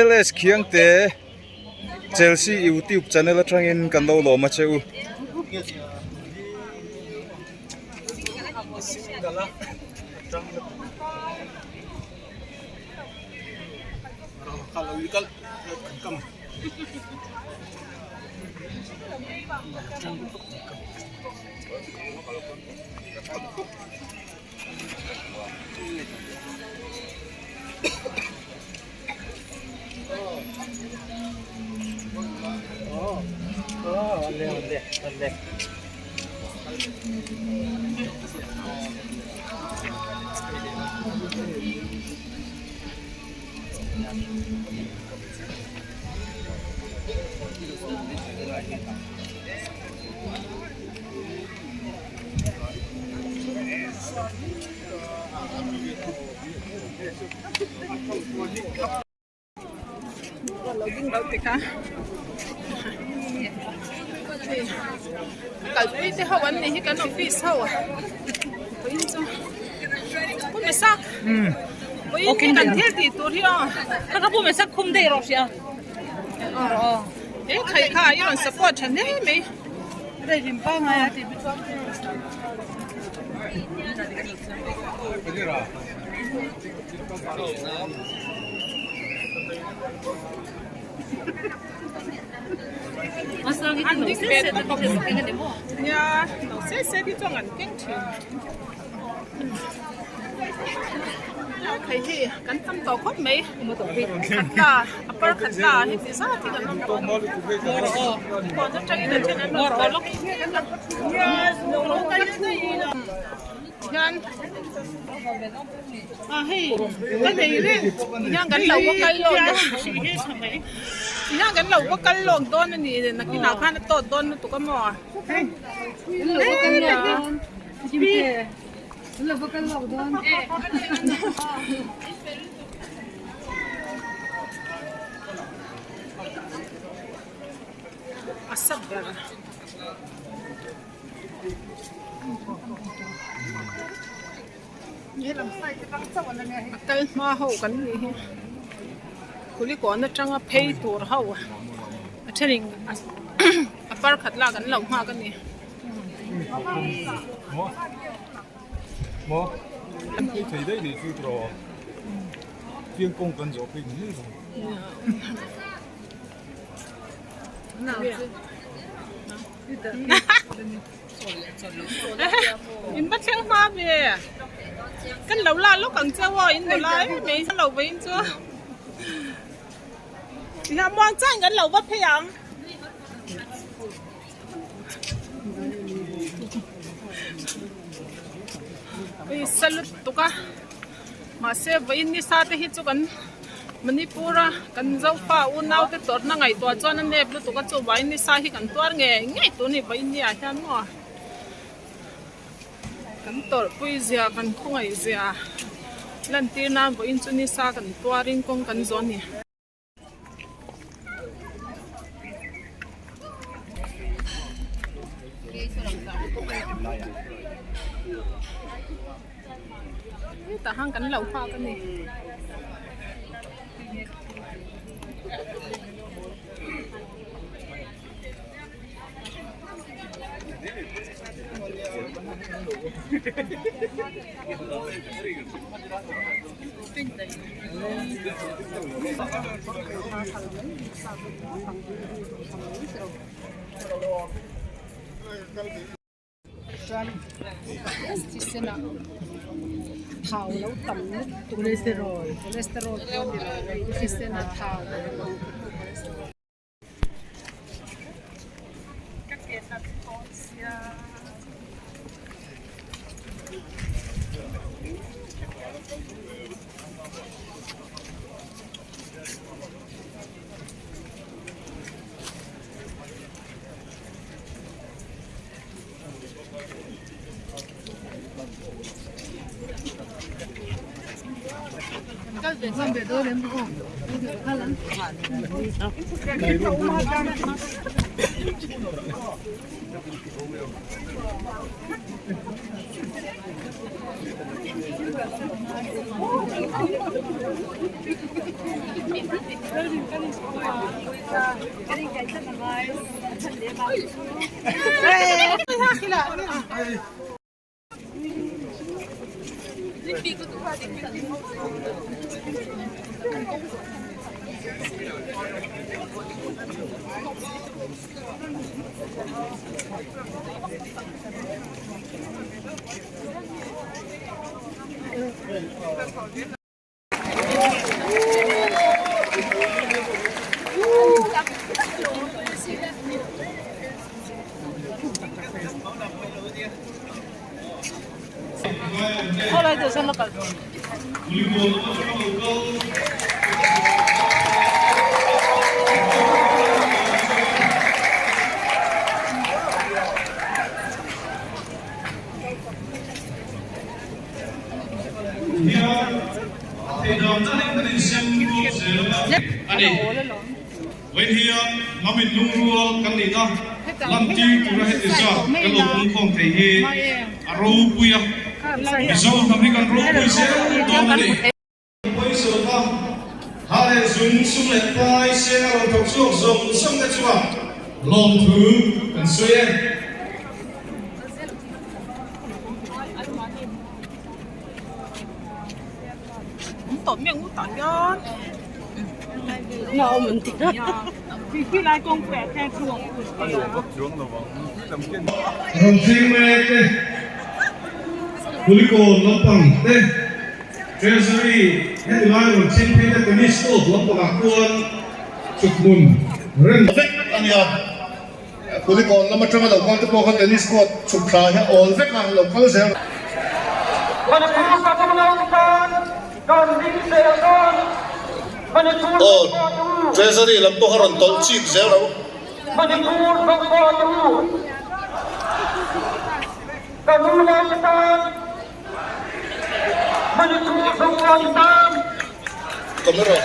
LS Khiangte Chelsea YouTube channel atangin kan lo lawm a che u. Lo ding lo tikha kalpui te ho an nih hi kan office ho vawiin chu pu mesak vawiin hi kan thil tih tur hi aw ka ka pu mesak khum daih rawh hria he khai kha i rawn support tha hle mai rei pangai a tih An ding ve tawp a nia no se se hi chuan an keng thin hei hi kan tam tawh khawp mai khat la a par khat la hei ti zat hi kan awm tawh a ni atangin a then an rawn tawh lawk hian a hei ka nei reng tihian kan lo va kal lawk dawn tihian kan lo va kal lawk dawn a ni nakinah khan a tawt dawn lutuk a maw a sap ber. A kal hma ho kan nih hi kulikawn atanga phei tur ho a thenin a par khat lak an lo nghak a ni. In va thleng hma ve kan lo la lawk ang che aw in nula em mai lo ve in chu tihian muang chuan kan lo va phei ang. Hei sa lutuk a mahse vawiin nisa te hi chu kan Manipur a kan Zofa unau te tawrhna ngaihtuah chuan a nep lutuk a chu vawiin nisa hi kan tuar ngei ngei tur a ni vawiin ni ah hian maw kan tawrhpui zia kan khawngaih zia lantir nan vawiin chu nisa kan tuarin kawng kan zawh a ni. Tah hian kan lo nghak a ni. Thau lo tam lutuk cholesterol cholesterol pawh ni lo thisen a thau. Ka ke nat dawn sia. Vawiin hian hnam inlungrual kan nihna lantir tura heti zat kan lo pungkhawm thei hi a ropui a, Mizo hnam hi kan ropui zel dawn a ni. Pawisa lova ha leh zung sum leh pai seng a rawn thawk chhuak zawng zawng te chungah lawmthu kan sawi e. Rawn thleng mek te, Kulikawn lampang te, Treasury heti lai rawn thleng phei te Tennis court lampangah khuan thuthmun rem vek a nia. Kulikawn lam atanga lo kal te pawh kha tennis court chhuk thla hi a awl vek a, lo kal zel. Aw, Treasury lam pawh kha rawn tawlh chip zel ro. Camera.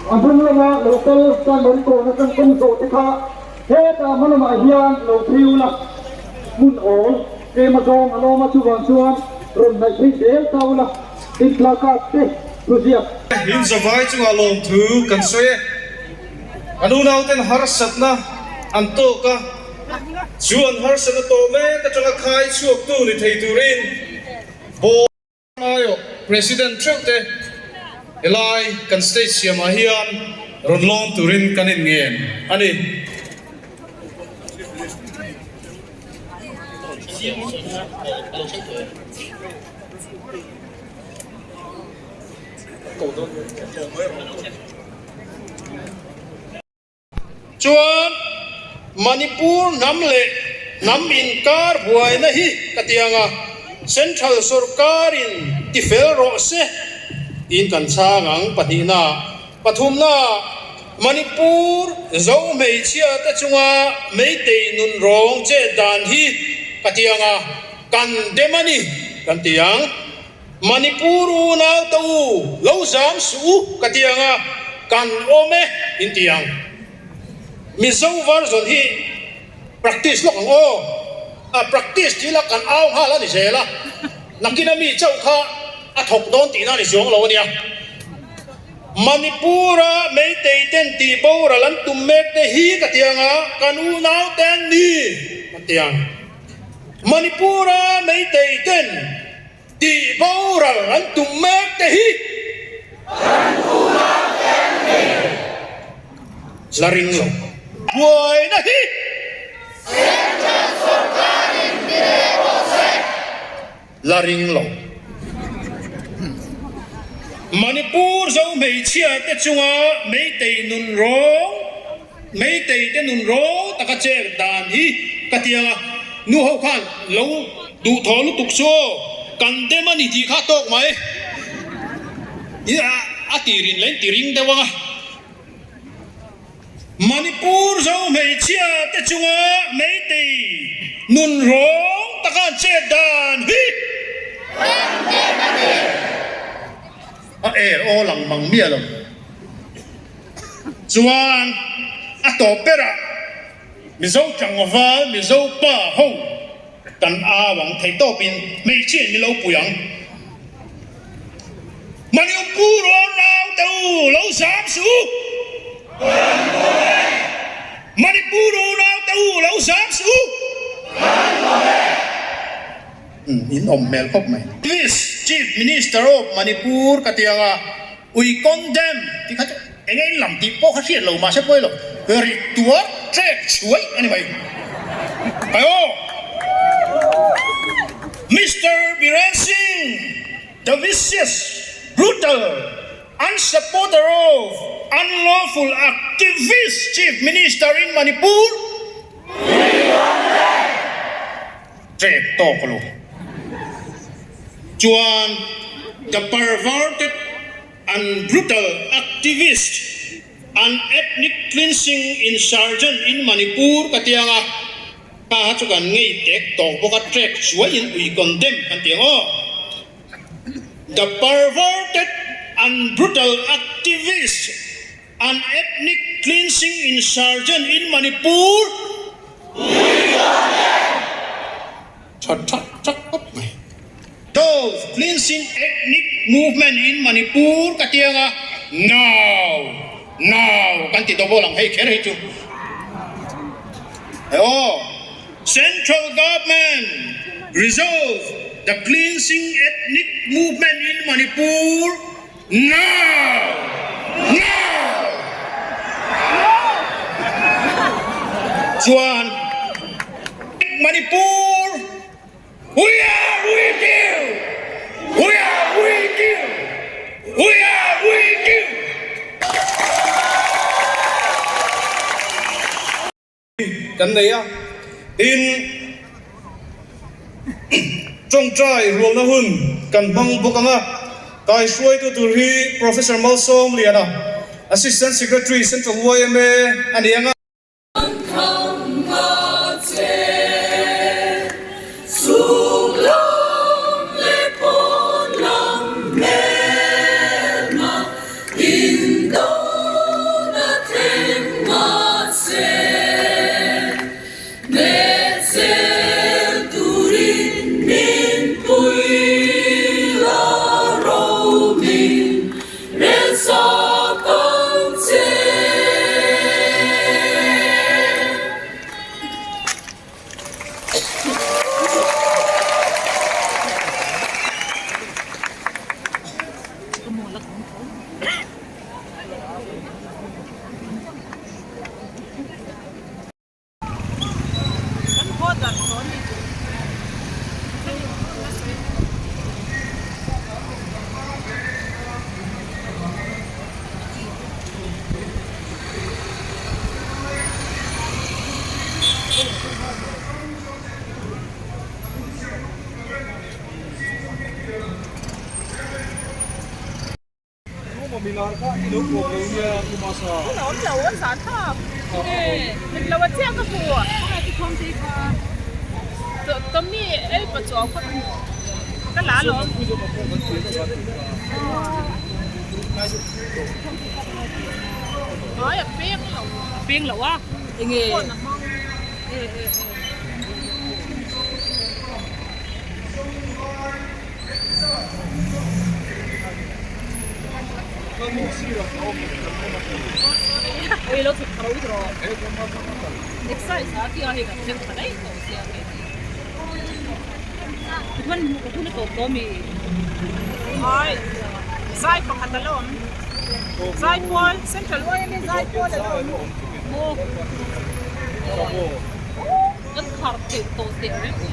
A hnung lama lo kal chuan an kawhna atang kawng zawh te kha hetah hma lamah hian lo phei ula hmun awl tlem a zawng a lawm a chuvang chuan rawn hnaih phei zel ta ula tin placard te thuziak. In zavai chungah lawmthu kan sawi e. An unauten harsatna an tawk a, chu an harsatna tawh mek atanga khai chhuaktu ni thei turin Board Aiawh President theuh te helai kan state siamah hian rawn lawm turin kan inngen a ni. Chuan Manipur hnam leh hnam inkar buaina hi ka ti ang a, Central sorkarin ti fel rawh se tiin kan chhang ang pahnihna. Pathumna, Manipur Zo hmeichhia te chunga Meitei nun rawng chet dan hi ka ti ang a, kan dem a ni kan ti ang. Manipur unau te u lo zam suh u ka ti ang a, kan awm e in ti ang. Mizo version hi practice lawk ang aw. A practice tih la kan au nghal a ni zel a, nakin a mi chauh kha a thawk dawn tihna a ni chuang lo a nia. Manipur-a Meitei ten tih boral an tum mek te hi ka ti ang a, kan unau te an ni ka ti ang. Manipur-a Meitei ten tih boral an tum mek te hi kan unau te an ni. La ring lo. Buaina hi Central sorkarin ti ve rawh se. La ring lo. Manipur zo hmeichhia te chunga Meitei nun rawng, Meitei te nun rawng taka chek dan hi ka ti ang a, nu ho khan lo duhthawh lutuk chu aw, kan dem a ni tih kha tawk mai. I a tirin leh in ti ring deuh ang a. Manipur zo hmeichhia te chunga Meitei nun rawng taka an chet dan hi a er aw lang mang miah lo. Chuan a tawp berah. Mizo tlangval, Mizo pa ho kan au ang thei tawpin hmeichhia in min lo pui ang. Manipur aw nau te u lo zam suh u. Manipur aw nau te u lo zam suh u. In awm hmel khawp mai. Please Chief Minister of Manipur ka ti ang a, ui condemn tih kha chu eng nge in lam tih pawh kha hriat lo mahse pawi lo, ri tuar trek chhuai a ni mai. Kai aw! Mister Biren Singh, the vicious, brutal, unsupporter of unlawful activist Chief Minister in Manipur, Trek tawk lo chuan the perverted and brutal activist and ethnic cleansing insurgent in Manipur ka ti ang a, kha kha chu kan ngei tek tawk bawk a, trek chuai in ui condemn kan ti ang aw. The perverted and brutal activist and ethnic cleansing insurgent in Manipur Tha tha tha khawp mai. Dove cleansing ethnic movement in Manipur ka ti anga now now kan ti double ang hei kher hi chu hei aw Central government resolve the cleansing ethnic movement in Manipur Now! Now! Chuan Manipur, we are with you! We are with you! We are with you! Kan nei a, tin tawngtai rualna hun kan hmang bawk ang a, kaihruaitu tur hi Professor Malsawm Liana, Assistant Secretary Central yma a ni ang a. Kan haw darh tawh a ni. Peng lo a enge Zai pakhat a la awm Zaipawl Central yma Zaipawl a la awm Kan khar theih tawh teh reng mai.